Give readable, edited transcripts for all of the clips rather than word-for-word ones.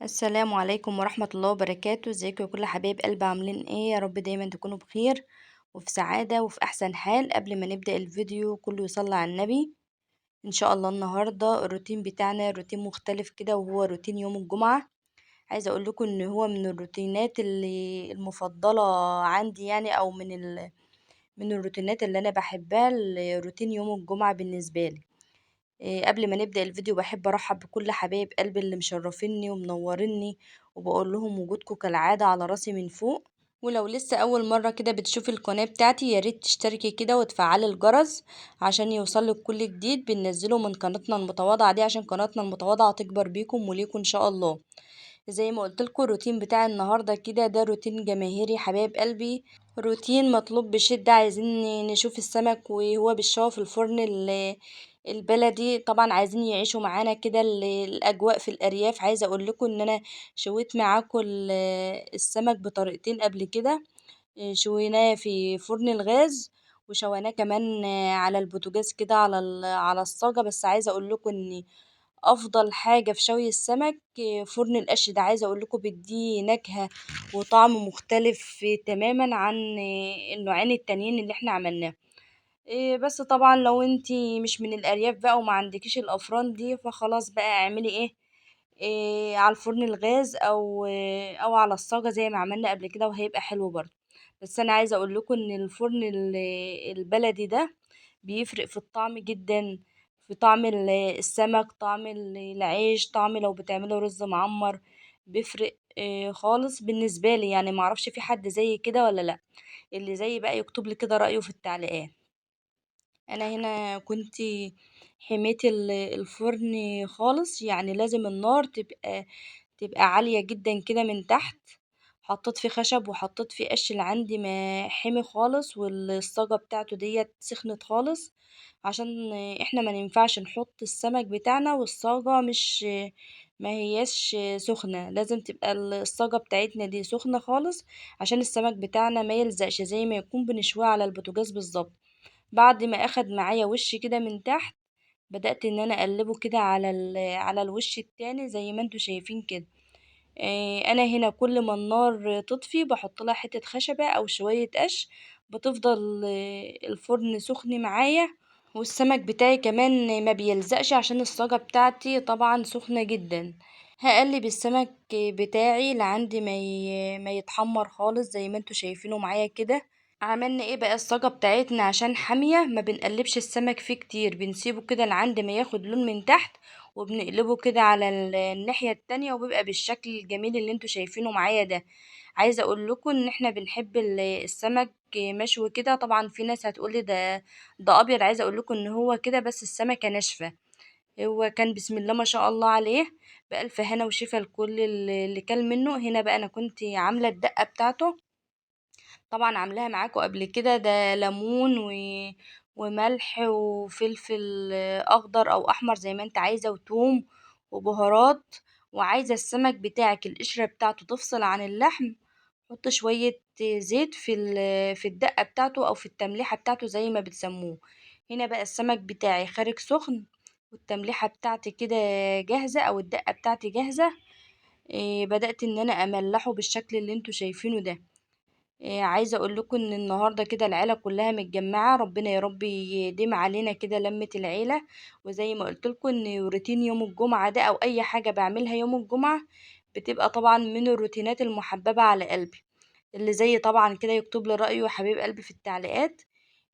السلام عليكم ورحمة الله وبركاته. ازيكم يا كل حبايب قلب، عاملين ايه؟ يا رب دايما تكونوا بخير وفي سعادة وفي احسن حال. قبل ما نبدأ الفيديو كله يصلي على النبي. ان شاء الله النهاردة الروتين بتاعنا روتين مختلف كده، وهو روتين يوم الجمعة. عايزة اقول لكم ان هو من الروتينات اللي المفضلة عندي، يعني او من الروتينات اللي انا بحبها، روتين يوم الجمعة بالنسبة لي. قبل ما نبدأ الفيديو بحب ارحب بكل حبايب قلبي اللي مشرفيني ومنوريني، وبقول لهم وجودكم كالعادة على راسي من فوق. ولو لسه اول مرة كده بتشوفي القناة بتاعتي، يا ريت تشتركي كده وتفعلي الجرس عشان يوصلك كل جديد بننزله من قناتنا المتواضعة دي، عشان قناتنا المتواضعة تكبر بيكم وليكم ان شاء الله. زي ما قلت لكم الروتين بتاع النهارده كده ده روتين جماهيري حبايب قلبي، روتين مطلوب بشدة. عايزين نشوف السمك وهو بالشوى في الفرن البلدي، طبعا عايزين يعيشوا معانا كده الاجواء في الارياف. عايزه اقول لكم ان انا شويت معاكم السمك بطريقتين قبل كده، شويناه في فرن الغاز وشويناه كمان على البوتاجاز كده على الصاجه. بس عايزه اقول لكم ان افضل حاجه في شوي السمك فرن القش ده، عايزه اقول لكم بيديه نكهه وطعم مختلف تماما عن النوعين التانيين اللي احنا عملناه. بس طبعا لو انتي مش من الارياف بقى وما عندكيش الافران دي، فخلاص بقى اعملي ايه على الفرن الغاز او على الصاجه زي ما عملنا قبل كده، وهيبقى حلو برضه. بس انا عايزه اقول لكم ان الفرن البلدي ده بيفرق في الطعم جدا، في طعم السمك، طعم العيش، طعم لو بتعملوا رز معمر، بيفرق خالص بالنسبه لي. يعني معرفش في حد زي كده ولا لا، اللي زي بقى يكتب لي كده رايه في التعليقات. انا هنا كنت حميت الفرن خالص، يعني لازم النار تبقى عالية جدا كده من تحت. حطيت فيه خشب وحطيت فيه قش اللي عندي ما حمي خالص، والصاجة بتاعته ديت سخنت خالص، عشان احنا ما ننفعش نحط السمك بتاعنا والصاجة مش ما هياش سخنة، لازم تبقى الصاجة بتاعتنا دي سخنة خالص عشان السمك بتاعنا ما يلزقش، زي ما يكون بنشويه على البوتاجاز بالظبط. بعد ما اخد معايا وش كده من تحت، بدأت ان انا اقلبه كده على الوش التاني زي ما انتوا شايفين كده. انا هنا كل ما النار تطفي بحط لها حتة خشبة او شوية قش، بتفضل الفرن سخن معايا، والسمك بتاعي كمان ما بيلزقش عشان الصاجة بتاعتي طبعا سخنة جدا. هقلب السمك بتاعي لعند ما يتحمر خالص زي ما انتوا شايفينه معايا كده. عملنا ايه بقى الصاجة بتاعتنا عشان حامية ما بنقلبش السمك فيه كتير، بنسيبه كده لعند ما ياخد لون من تحت وبنقلبه كده على الناحية التانية، وبيبقى بالشكل الجميل اللي انتوا شايفينه معايا ده. عايزة اقول لكم ان احنا بنحب السمك مشوي كده، طبعا في ناس هتقولي ده ابيض، عايزة اقول لكم ان هو كده بس السمكة ناشفة. هو كان بسم الله ما شاء الله عليه بألف هنا وشفا لكل اللي كل منه. هنا بقى انا كنت عاملة الدقة بتاعته، طبعا عاملاها معاكم قبل كده، ده ليمون وملح وفلفل اخضر او احمر زي ما انت عايزه، وتوم وبهارات. وعايزه السمك بتاعك القشره بتاعته تفصل عن اللحم، حط شويه زيت في الدقه بتاعته او في التمليحه بتاعته زي ما بتسموه. هنا بقى السمك بتاعي خارج سخن، والتمليحه بتاعتي كده جاهزه او الدقه بتاعتي جاهزه. بدات ان انا املحه بالشكل اللي انتوا شايفينه ده. عايزه اقول لكم ان النهارده كده العيله كلها متجمعه، ربنا يا رب يديم علينا كده لمه العيله. وزي ما قلت لكم ان روتين يوم الجمعه ده او اي حاجه بعملها يوم الجمعه بتبقى طبعا من الروتينات المحببه على قلبي. اللي زي طبعا كده يكتب لي رايه حبيب قلبي في التعليقات.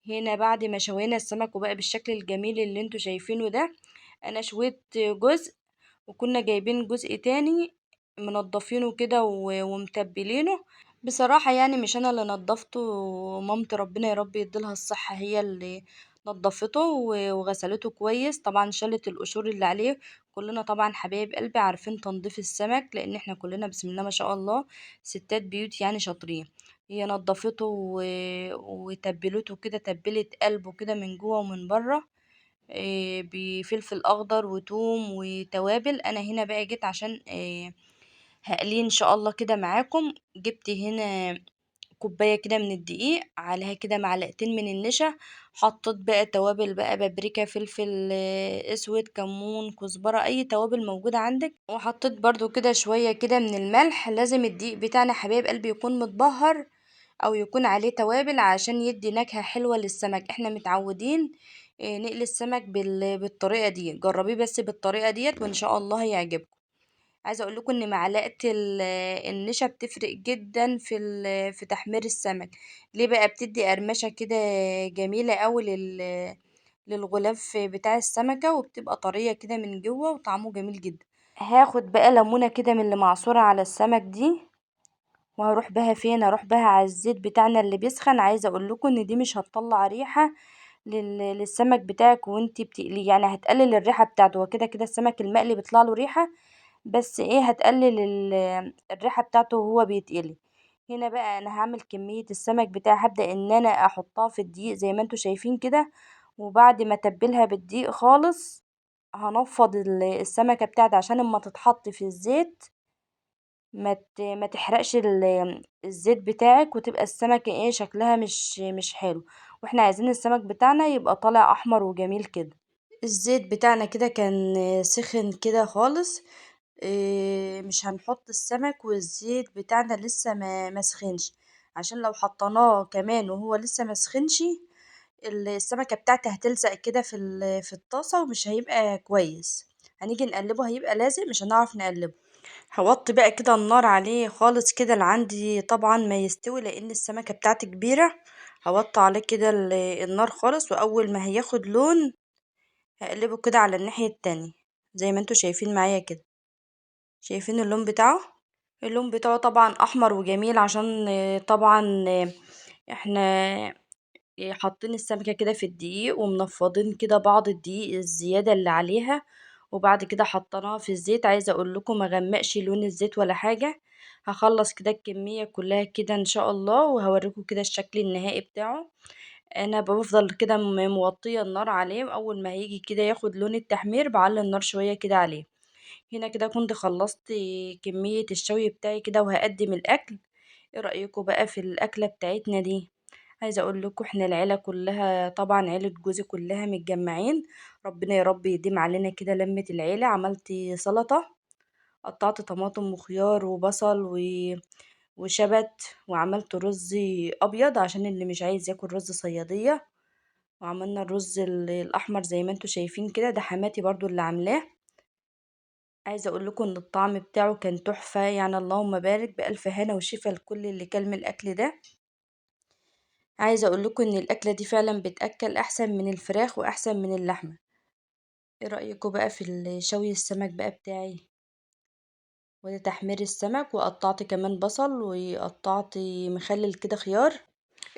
هنا بعد ما شوينا السمك وبقى بالشكل الجميل اللي انتوا شايفينه ده، انا شويت جزء وكنا جايبين جزء تاني منضفينه كده ومتبلينه. بصراحة يعني مش أنا اللي نضفته، مامتي ربنا يا رب يديلها الصحة هي اللي نضفته وغسلته كويس، طبعا شالت القشور اللي عليه. كلنا طبعا حبايب قلبي عارفين تنظيف السمك، لأن احنا كلنا بسم الله ما شاء الله ستات بيوت يعني شاطرين. هي نضفته وتبلته كده، تبلت قلبه كده من جوه ومن بره، بفلفل أخضر وتوم وتوابل. أنا هنا بقى جيت عشان هقليه ان شاء الله كده معاكم. جبت هنا كوباية كده من الدقيق، عليها كده معلقتين من النشا. حطيت بقى توابل بقى، بابريكا، فلفل اسود، كمون، كزبره، اي توابل موجودة عندك. وحطيت برضو كده شوية كده من الملح. لازم الدقيق بتاعنا حبايب قلبي يكون متبهر او يكون عليه توابل عشان يدي نكهة حلوة للسمك. احنا متعودين نقلي السمك بالطريقة دي، جربيه بس بالطريقة ديت وان شاء الله هيعجبكم. عايزه اقول لكم ان معلقه النشا بتفرق جدا في تحمير السمك. ليه بقى؟ بتدي قرمشه كده جميلة قوي للغلاف بتاع السمكة، وبتبقى طرية كده من جوه وطعمه جميل جدا. هاخد بقى ليمونه كده من اللي معصوره على السمك دي، وهروح بها فين؟ هروح بها على الزيت بتاعنا اللي بيسخن. عايزه اقول لكم ان دي مش هتطلع ريحه للسمك بتاعك وانتي بتقليه، يعني هتقلل الريحة بتاعته. وكده كده السمك المقلي بيطلع له ريحه، بس ايه، هتقلل الريحة بتاعته وهو بيتقلي. هنا بقى انا هعمل كمية السمك بتاعي، هبدا ان انا احطها في الدقيق زي ما انتوا شايفين كده، وبعد ما اتبلها بالدقيق خالص هنفض السمكة بتاعتي عشان اما تتحط في الزيت ما تحرقش الزيت بتاعك، وتبقى السمكة ايه شكلها مش حلو. واحنا عايزين السمك بتاعنا يبقى طالع احمر وجميل كده. الزيت بتاعنا كده كان سخن كده خالص، مش هنحط السمك والزيت بتاعنا لسه ما سخنش، عشان لو حطيناه كمان وهو لسه ما سخنش السمكة بتاعتي هتلزق كده في الطاسه ومش هيبقى كويس. هنيجي نقلبه هيبقى لازق، مش هنعرف نقلبه. هوطي بقى كده النار عليه خالص كده لعندي طبعا ما يستوي، لان السمكة بتاعتي كبيرة. هوطي عليه كده النار خالص، واول ما هياخد لون هقلبه كده على الناحية التانية زي ما انتوا شايفين معايا كده. شايفين اللون بتاعه؟ اللون بتاعه طبعا احمر وجميل، عشان طبعا احنا حاطين السمكة كده في الدقيق ومنفضين كده بعض الدقيق الزيادة اللي عليها، وبعد كده حطيناها في الزيت. عايزه اقول لكم ما غمقش لون الزيت ولا حاجة. هخلص كده الكمية كلها كده ان شاء الله، وهوريكم كده الشكل النهائي بتاعه. انا بفضل كده موطيه النار عليه، واول ما هيجي كده ياخد لون التحمير بعلي النار شوية كده عليه. هنا كده كنت خلصت كمية الشوي بتاعي كده وهقدم الاكل. ايه رايكم بقى في الاكلة بتاعتنا دي؟ عايزه اقول لكم احنا العيلة كلها طبعا عيله جوزي كلها متجمعين، ربنا يا رب يديم علينا كده لمه العيلة. عملت سلطة، قطعت طماطم وخيار وبصل وشبت، وعملت رز ابيض عشان اللي مش عايز ياكل رز صياديه، وعملنا الرز الاحمر زي ما انتم شايفين كده، ده حماتي برضو اللي عاملاه. عايزه اقول لكم ان الطعم بتاعه كان تحفة، يعني اللهم بارك، بالف هنا وشفا لكل اللي كل من الاكل ده. عايزه اقول لكم ان الاكلة دي فعلا بتاكل احسن من الفراخ واحسن من اللحمة. ايه رايكم بقى في شوي السمك بقى بتاعي وده تحمير السمك؟ وقطعت كمان بصل وقطعت مخلل كده خيار.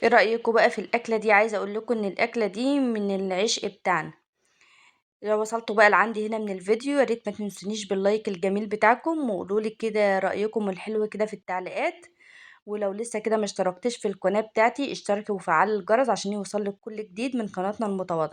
ايه رايكم بقى في الاكلة دي؟ عايزه اقول لكم ان الاكلة دي من العشق بتاعنا. لو وصلتوا بقى لعندي هنا من الفيديو يا ريت ما تنسونيش باللايك الجميل بتاعكم، وقولوا لي كده رايكم الحلو كده في التعليقات. ولو لسه كده ما اشتركتش في القناة بتاعتي اشتركي وفعلي الجرس عشان يوصلك كل جديد من قناتنا المتواضعة.